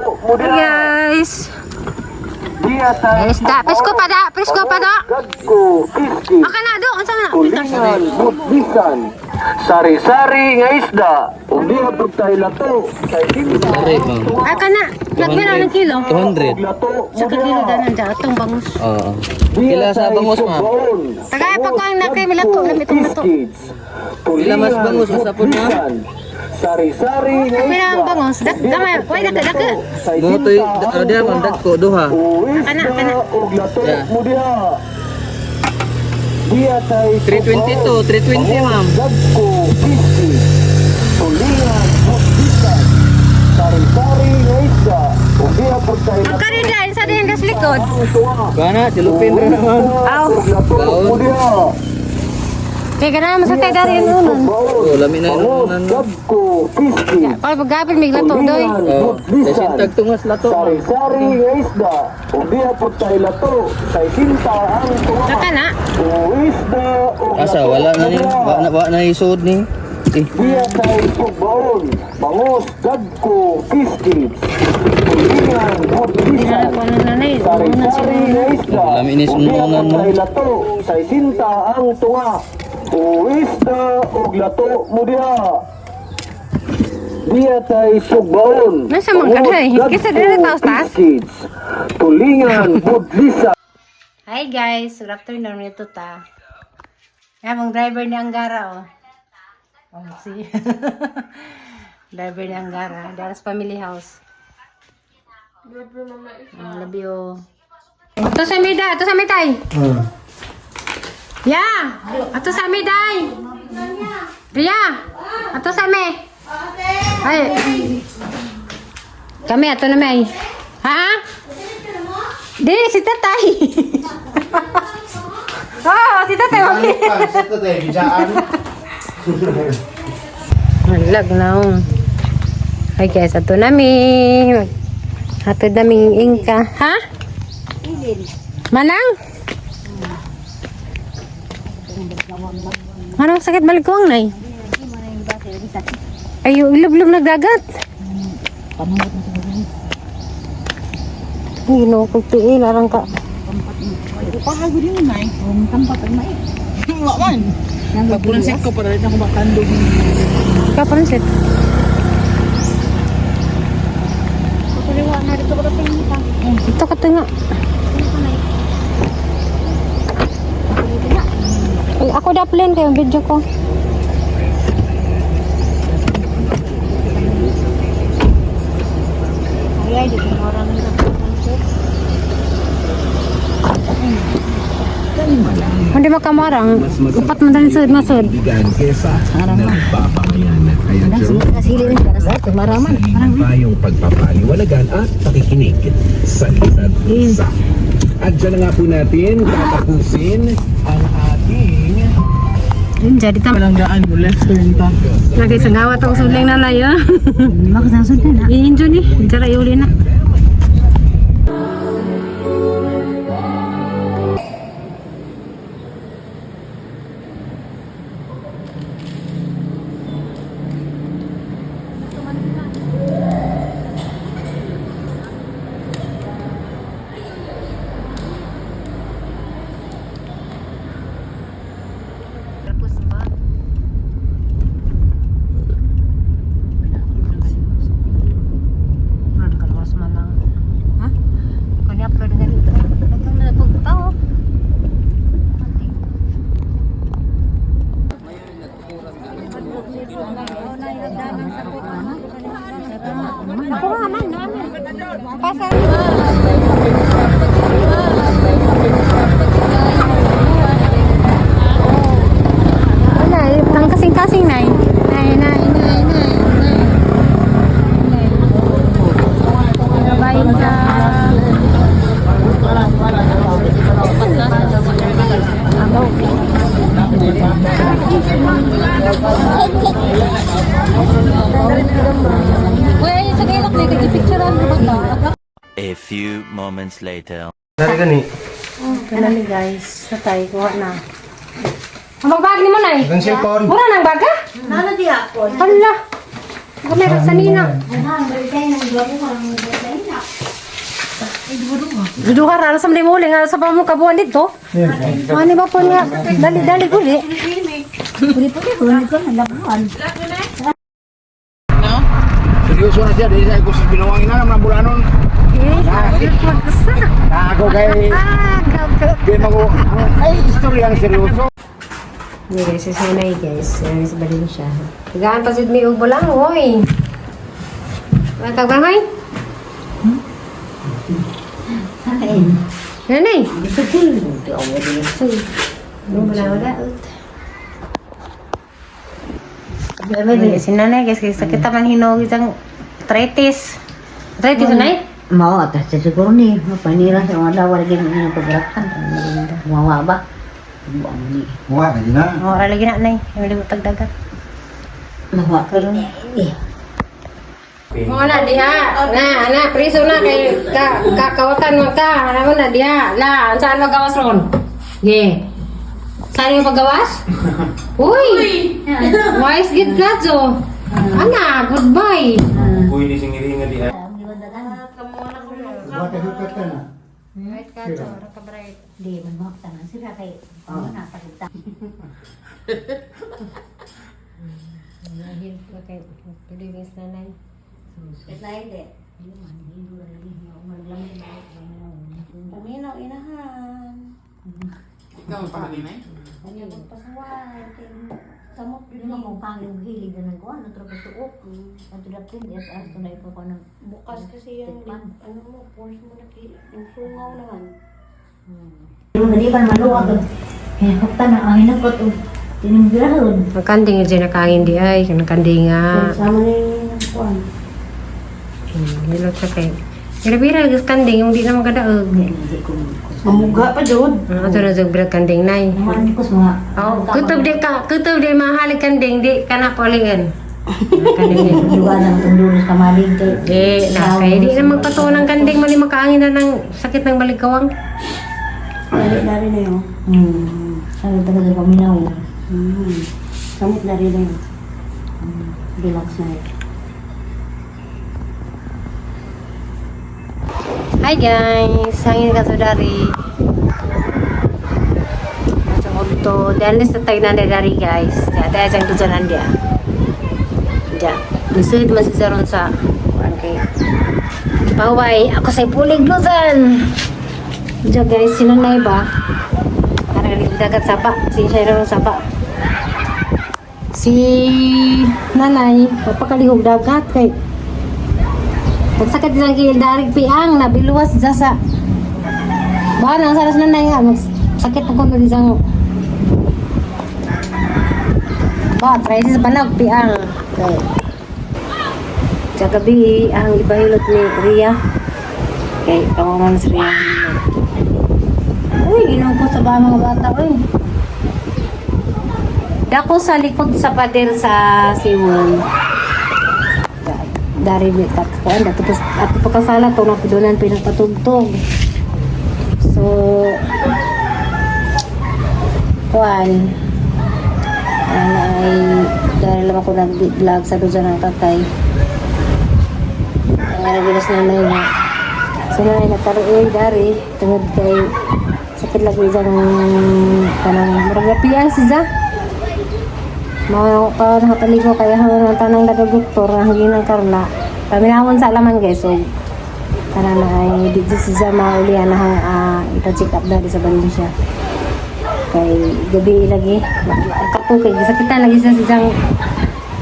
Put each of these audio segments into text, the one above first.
Hi guys. Isda, presko pa da, presko pa da. Aka na do, unsa man na? Tulingan, Budbisan, sari-sari nga isda, ug diha pud tay lato, kay sinta. Sari, ma'am. Aka na, nagpila ng kilo. 200. Lato Sa kilo danan dyan, atong bangus. Oo. Kila sa bangus, ma'am? Tagay pa ko ang nakay milato, lami itong lato. Pila mas bangus, usa po na? Sari-sari nga Pila ang isda. bangus, dak gamay, way dak dak. Mo toy, ano diha ma'am, dagko duha. Kana, kana. Ug lato Yeah. mo diha. Diha tay 322, 320, ma'am. Dagko, fiski. Tulingan, Budbisan. Sari-sari nga isda. Ug diha pud tay Ang karin dyan, sa din gas likod. Kana, silupin ra naman. Aw. Baon. Kay kana mo sa tay dari unon. Oh, lami na yun. Dagko, fiski. Pag pagapil mig lato doy. Oh, sintag tungas lato. ma'am. Sari-sari nga isda. Ug diha pud tay lato. Say sinta ang tuwa. Aka na. O isda ug Asa lato wala na ni, mo diha. wa na isod ni. Eh, Diya tay sugbaon, bangos, dagko, fiski. Tulingan, Hindi na Budbisan. ko na nanay. Unon Sari-sari siguro. nga isda. Lami ni Ug diha sununan, pud no? tay lato. Say sinta ang tunga. O isda ug lato mo diha. Diya tay sugbaon. Nasa man ka, day? Kisa dili taos taas? Kids. Tulingan, Budlisa. Hi guys, good afternoon ito ta. Yan, ang driver ni Angara oh. Oh, see. Driver ni Angara, Dara's family house. Ang labi oh. Ato sa mida, ato sa mitay. Ya, ato sa miday. Ria, ato sa me. Ay. Kami ato na may. Ha? Dili si tatay. Oh, si tatay. Mami. Naglag na oh. Hi guys, ato nami. Ato nami ingka. Ha? Manang? Manang sakit balikuang nay. Ay, yung ilublob nagdagat. Ay, no, pagtiin, arang ka. Pagpulansit ko para rin ako makandog. Ikaw pansit. Ito ka tinga. Ay, ako daplin kayo video ko. Hindi makamarang. Upat man dali sa masod. Kaibigan kesa nagpapangayan. Kaya Jerome, tayong pagpapaliwanagan at pakikinig sa isa't isa. At dyan na nga po natin tatapusin ang ating Jadi tam. Palanggaan mo, left turn pa. Lagi sa gawa tong suling na layo. I-enjoy ni. Jara iuli na. Tapos ba? Upload ka oras man lang. Ha? Kung ni-upload na dito. Nagkang na pagtao. Ako nga man, naman. Pasa. Wala, eh, tang kasing-kasing na eh. Ay. Uy, ay, sa kailak na, kag-picturean ko ba ta? A few moments later. Dari gani. Ito na ni guys. Natay, kuha na. Ang bag ni mo, Nay? Ang cellphone. Mura nang baga? Nana di ako. Hala. Ako meron sa nina. Duduha ra sa muli muli nga sa pa mo kabuan dito. Ano ba po nga? Dali dali guli. Seryoso na siya, di siya ko sa binuwang ina, mga bulanon. Eh, magsa. Ako kay, Ah, go go. di mago, ay, istorya ang seryoso. Hindi guys, si Sanay guys. Service ba din siya? Higaan pa sid may ubo lang, oy. Wala tag barangay? Nanay. Wala wala. Si nanay guys, kay sakit man hinog isang arthritis. Arthritis nanay? Mao atas sa siguro ni panira sa mga daw lagi ng pagratan. Mawa ba? Buang ni. Wah, kaya na. Ora lagi na nay, hindi mo tagdagat. Mawa ka rin. Eh. Mo na diha. Na, na priso na kay ka kakawatan man ka. Ana mo na diha. La, saan magawas ron? Ge. Saan yung paggawas? Uy! Wise gid ka jo. Ana, goodbye. Right ka jo, ka bright. Di man mo tanan sila kay oh na pagita. Nahil ka kay tuloy mis nanay. Paminaw inahan. Ikaw pahanin eh? Kanya magpasaway kay samot yun mo mong pangil hilig na nagkuha no tropa suok. Ato dapin yes ato na ikaw ko ng Bukas kasi yung ano mo, force mo na yung sungaw naman. Yung dali pa maluwag. Eh hukta na ang hinakot og tinumgirahon. Ang kanding yung nakangin di ay, kanang kanding nga. Sama na yung kuan. Hilot siya kay. Bira-bira lagi sa kanding yung di na magkadaog. Hindi ko Mamuga pa jud. Ano to na jud kanding nay. Man ko sa mga Oh, kutob di ka, kutob di mahalig kanding di kana pauliin. Kanding di. Duga na itong dulos kamalig kay. Di na kay di na magpatuo ng kanding man makaangin na ng sakit ng baligkawang. Dari-dari na yun. Sabi talaga paminaw. Samot dari na yun. Relax na yun. Hi guys, hangin ka dari. Sa to, dahil sa tayo na dari guys. Kaya tayo dyan dyan nandiya. Diya. Nisulid man si Saron sa kuan kay Paway, ako sa pulig Luzon. Diya guys, sino na iba? Parang dagat sapa. Si siya ron sapa. Si nanay, papakalihog dagat kay Pagsakit sa gil darig piang nabiluwas dya sa Ba nang saras na nga magsakit ko kuno disang Ba try sa banag piang. Kay sa gabi ang ibahilot ni Ria. Kay pangungon si Ria. Uy, ginuo ko sa ba mga bata uy. Dako sa likod sa pader sa Siwon dari mi kat kuan dato pas ato pagkasala to napidunan pinagpatugtog. So kuan ana ay dari lang ako nag-vlog sa doon ng tatay. Ang nagilas na nanay nga. So nanay nagkaroon dari tungod kay sakit lagi isang kanang murag napian si Za. Mga pa nakapaligo kaya hanggang ang tanang daga doktor nga hangin ng karla. Paminawon sa alaman guys. So tanan na ay di si Za maulian na hang ipa-check up dali sa Valencia. Kay gabi lagi kato kay gisakitan lagi sa siyang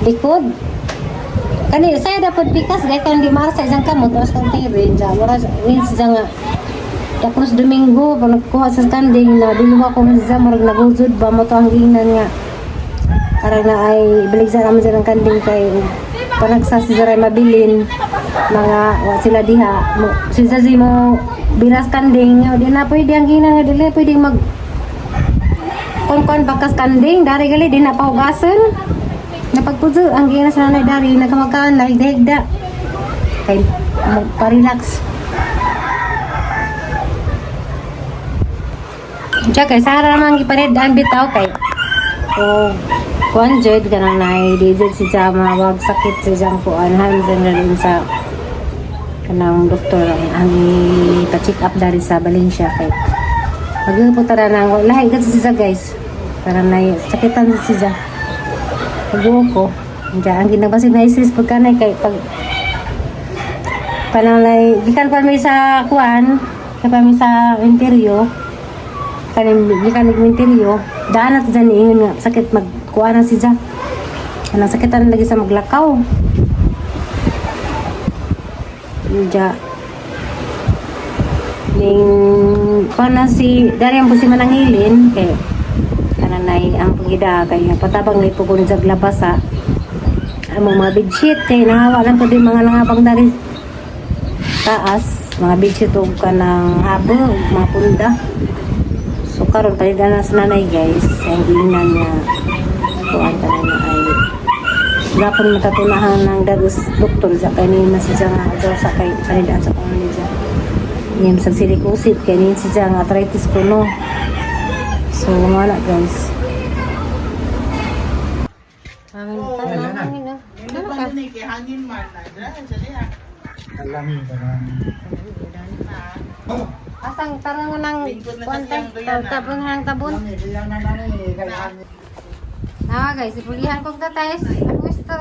likod. Kani saya dapat pikas gay kan di mara sa isang kamot oras kang tiri ja mura win siya nga tapos Domingo pag nagkuha sa kanding na duluwa ko sa murag naguzod ba mo to ang ginan nga karang na ay ibalik sa naman silang kanding kay panagsa si Zaray mabilin mga wa sila diha mo si Zazi mo biras kanding nga di na pwede ang ginan nga di na pwede mag kon kon bakas kanding dari gali di na pahugasan. Napagpuso ang gina sa nanay dari nagkamagkaan na higda-higda. Kay pa-relax. Diya kay Sara naman gipanid-an bitaw kay o kuan jud kanang nay di jud si Jama wag sakit si Jang kuan hands and sa kanang doktor ang pa-check up dari sa Valencia kay pag po tara nang lahi gud si Za guys para nay sakitan si Za pag ko diya ang ginabasig na isis pagka nay kay pag panang gikan pa mi sa kuan gikan pa mi sa interior kaning gikan mig interior daan na si Za niingon nga sakit magkuan na si Za kanang sakitan lagi sa maglakaw. Diya ning kuan na si dari ang si manangilin kay kanang nay ang pagida kay patabang ni pugon sa labasa ang mga bedsheet kay nangawa lang ko din mga nangabang dari taas mga bedsheet og kanang habo ug mga punda. So karon palitan na sa nanay guys ang giingnan niya kuan ka na ay gapon matatunahan ng dagos doktor sa kay ni na siya nga daw sa kay panidaan sa pangalan niya ngem sa silikosit kay ni siya nga arthritis ko no. So wala guys. Hangin pa, hangin na. Ano ka? Hangin man na. Asang tarang ng kuantay, tabon hang tabon. Ah guys, ipulihan kog tatais. Gusto.